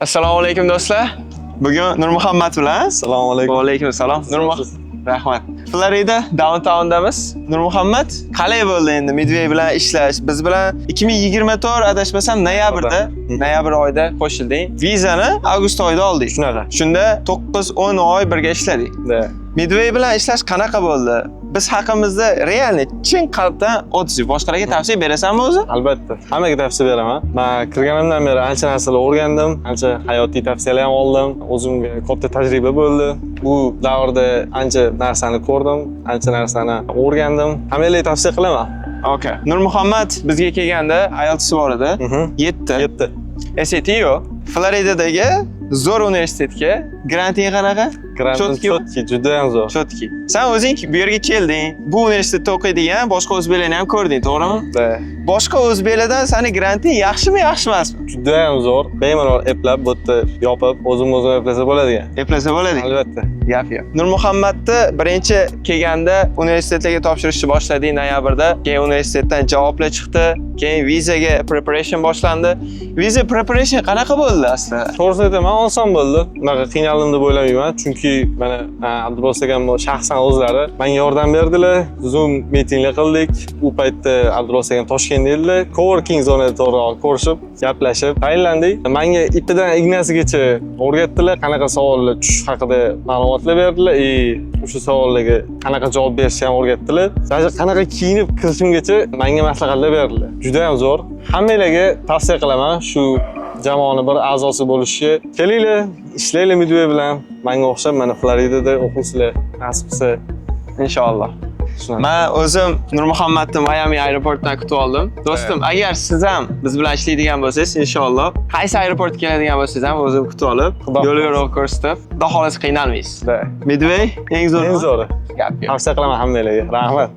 Assalomu alaykum, do'stlar. Bugun Nurmuhammad bilan. Assalomu alaykum. Va alaykum assalom. Nurmuhammad, rahmat. Florida downtowndamiz. Nurmuhammad, qalay bo'ldi endi Midway bilan ishlash? Biz bilan 2024, adashmasam, noyabrda, noyabr oyida qo'shilding. Vizani avgust oyida oldik. Shunaqa. Shunda 9-10 oy birga ishladik. Да. Midway bilan ishlash qanaqa bo'ldi? Biz haqimizda реальный, chin qalbdan отзыв. Boshqalarga tavsiya berasanmi o'zi? Albatta. Hammaga tavsiya beraman. Men kirganimdan beri ancha narsalar o'rgandim, ancha hayotiy tavsiyalar ham oldim. O'zimga katta tajriba bo'ldi. Bu davrda ancha narsani ko'rdim, ancha narsani o'rgandim. Hammaga tavsiya qilaman. Okay. Nurmuhammad bizga kelganda IELTS bor edi. 7. 7. SAT yo'q. Floridadagi zo'r universitetga granting qanaqa? Grantim Чёткий. чёткий, juda ham zo'r. Чёткий. San o'zing bu yerga kelding. Bu universitetda o'qiydigan boshqa o'zbeklarni ham ko'rding, to'g'rimi? Да. Boshqa o'zbeklardan sani granting yaxshimi, yaxshi emasmi? Juda ham zo'r. Bemalol eplab, bu yerda yopib, o'zim o'zim eplasa bo'ladigan. Eplasa bo'ladi. Albatta. Gap yo'q. Nurmuhammadni birinchi kelganda universitetlarga topshirishni boshladik noyabrda. Keyin universitetdan javoblar chiqdi. Keyin vizaga preparation boshlandi. Viza preparation qanaqa bo'ldi aslida? To'g'risini aytaman, oson bo'ldi. Unaqa qiynaldim deb o'ylamayman, chunki mana Abdubosit akam shaxsan o'zlari menga yordam berdilar. Zoom meetinglar qildik. U paytda Abdubosit akam Toshkentda edilar. Coworking zonada to'g'riroq ko'rishib, gaplashib, tayinlandik. Menga ipidan ignasigacha o'rgatdilar, qanaqa savollar tushish haqida ma'lumotlar berdilar и o'sha savollarga qanaqa javob berishni ham o'rgatdilar. Даже qanaqa kiyinib kirishimgacha menga maslahatlar berdilar. Juda ham zo'r. Hammanglarga tavsiya qilaman shu jamoani bir a'zosi bo'lishga. Kelinglar, ishlaylik Midway bilan. Menga o'xshab mana Floridada o'qiysizlar, nasib qilsa. Inshaalloh. Shunaqa. Man o'zim Nurmuhammadni Miami aeroportidan kutib oldim. Do'stim, agar siz ham biz bilan ishlaydigan bo'lsangiz, inshaalloh, qaysi aeroportga keladigan bo'lsangiz ham o'zim kutib olib, Xudo yo'l xohlasa. yo'riq ko'rsatib, xudo xohlasa qiynalmaysiz. Да. Midway eng zo'ri. Eng zo'ri. Gap yo'q. Tavsiya qilaman hammanglarga. Rahmat.